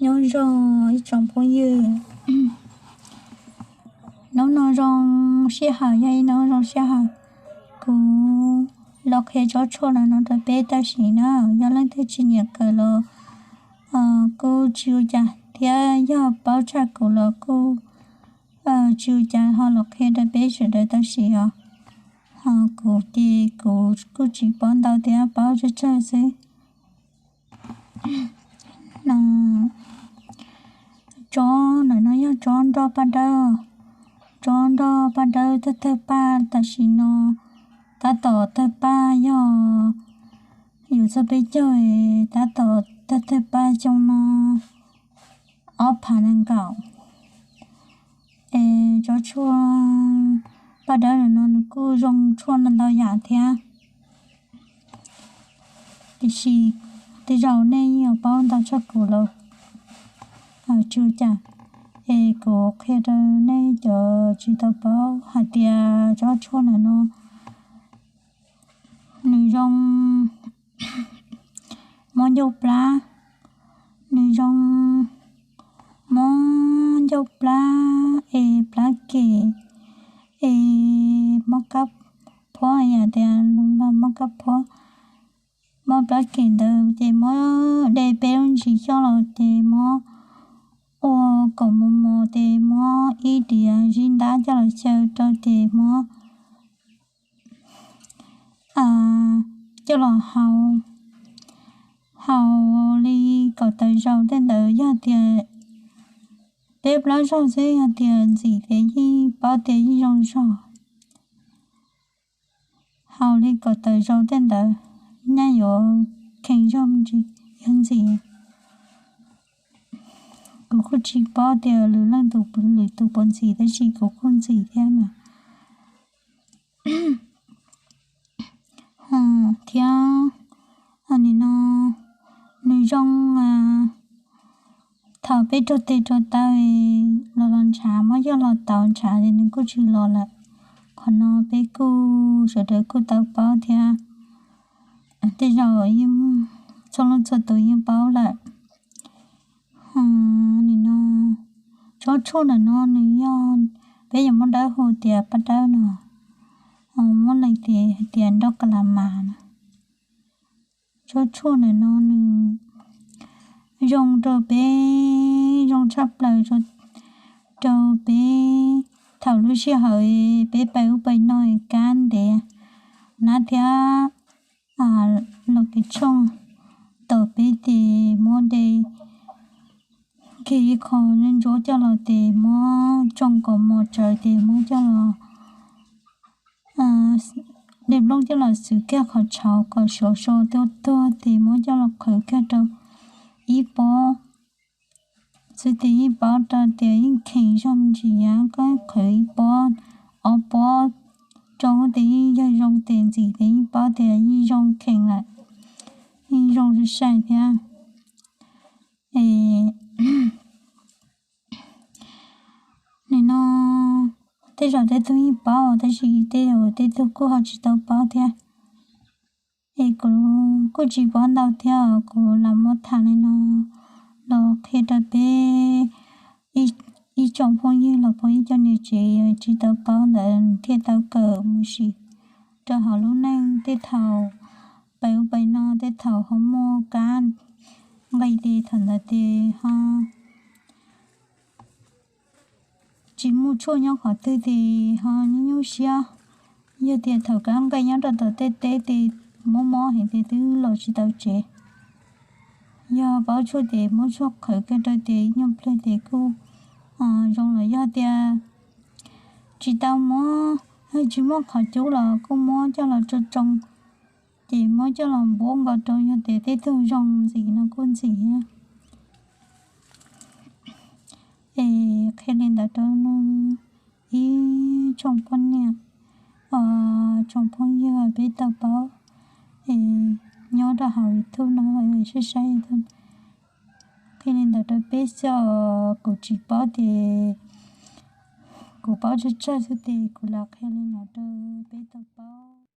Nyob zoo ib tsoom phooj ywg, hnub no zoo sij hawm, yog ib hnub zoo sij hawm, kuv los qhia tsob tshuaj no no rau peb tam sim na. Yog leej twg tsis nyiam kawm los kuj tsis ua cas, thiab yog paub tshaj kuv los kuj tsis ua cas, ho los qhia rau peb sawv daws tam sim os. Ho kuv ces kuv kuj tsis paub ntau thiab, paub tsawg tsawg xwb. Tsob ntawm no yog tsob nroj paj dawb. Tsob nroj paj dawb tawg tawg paj tam sim no, tab tom tawg paj, yog yuav txog peb caug, tab tom tawg tawg paj xyoo no ob phav nees nkaum. Es tsob tshuaj paj dawb no nws kuj zoo tshuaj ntau yam thiab, tiam sis tej zaum nej yeej yuav paub ntau tshaj kuv los tsis ua cas. Es kuv qhia rau nej cov tsis tau paub hais tias tsob tshuaj ntawm no nws zoo mob ncauj plab, nws zoo mob ncauj plab es plab kem, es mob kab phob, yam tias lus Nplog mob kab phob. Mob plab kem ntawd ces muab de peb lub ntsis xyoj los ces muab ua kom mos mos ces muab ib diav zib ntab coj los xyaw rau ces muab coj los haus, haus li kaum tawm zaus tej ntawd. Yog tias peb plab zog xwb, yog tias ntxim ces yeej paub tias yeej zoo zog. Haus li kaum tawm zaus tej ntawd, nyaj yuav kheev zog me ntsis, yog ntxim. Kuv kuj tsis paub tias lwm leej tus lwm tus puas ntxim, tab sis kuv kuj ntxim thiab mas. Thiab nim no nws zoo thaum peb rau tes rau taw los los ntshav, muab coj los tauv ntshav ces nws kuj tsis los lawm. Qhov no peb kuj sawv daws kuj tau paub thiab, tej zaum txhua leej txhua tus yeej paub lawm. Nim no tsob tshuaj ntawm no nws yog, peb yuav muab dawb hu tias paj dawb no, muab lees tias nroj ka la mas no. Tsob tshuaj ntawm no nws zoo rau peb, zoo tshaj plaws rau peb thaum lub sij hawm peb pais ub pais no kab ntev na thiab los kev tshooj tom peb ces muab de kiag ib qho ntsuab coj los ces muab tsoo kom mos tsawv ces muab coj los de nplooj coj los xwb kiag qhov tshauv kom suav so tuag tuag ces muab coj los qhwv kiag rau ib pob xwb ces yeej paub rau tias yeej kheev zog me ntsis. Koj qhwv ib pob ob pob rau ces yeej yog zoo tes ntxim ces yeej paub tias yeej zoo kheev lawm, yeej zoo sai sai thiab. Nim no tej zaum tej tug yeej paub tab sis tej zaum tej tug kuj ho tsis tau paub thiab. Es kuv kuj tsis paub ntau thiab, kuv lam muab tham li no los qhia rau peb ib tsoom phooj ywg los puas ib co niam tsev tsis tau paub ntawd thiaj tau kawm mus sim rau hauv lub neej tej thaum pem ub pem no tej thaum ho muaj kab nqi ces thaum ntawd ces ho tsis muaj tshuaj nyob qhov twg ces ho nyuaj nyuaj siab. Yog tias thaum kab nqi nyob rau tom tej teb ces mob mob heev ces twb los tsis tau tsev. Yog paub tshuaj ces muab tshuaj qhwv kiag rau ces ib nyuag pliag ces kuj zoo lawm. Yog tias tsis tau muab, tsis muaj qhov cub los kuj muab coj los tsoo tsoo ces muab coj los npuab nkaus rau, yog tias tej tug zoo ntxim no kuj ntxim thiab. Es qhia li ntawd rau ib tsoom poj niam, tsoom phooj ywg peb tau paub es nyob rau hauv YouTube no saib saib. Qhia li ntawd rau peb xwb os, kuv tsis paub ces kuv paub tsawg tsawg xwb ces kuv lam qhia li no rau peb tau paub.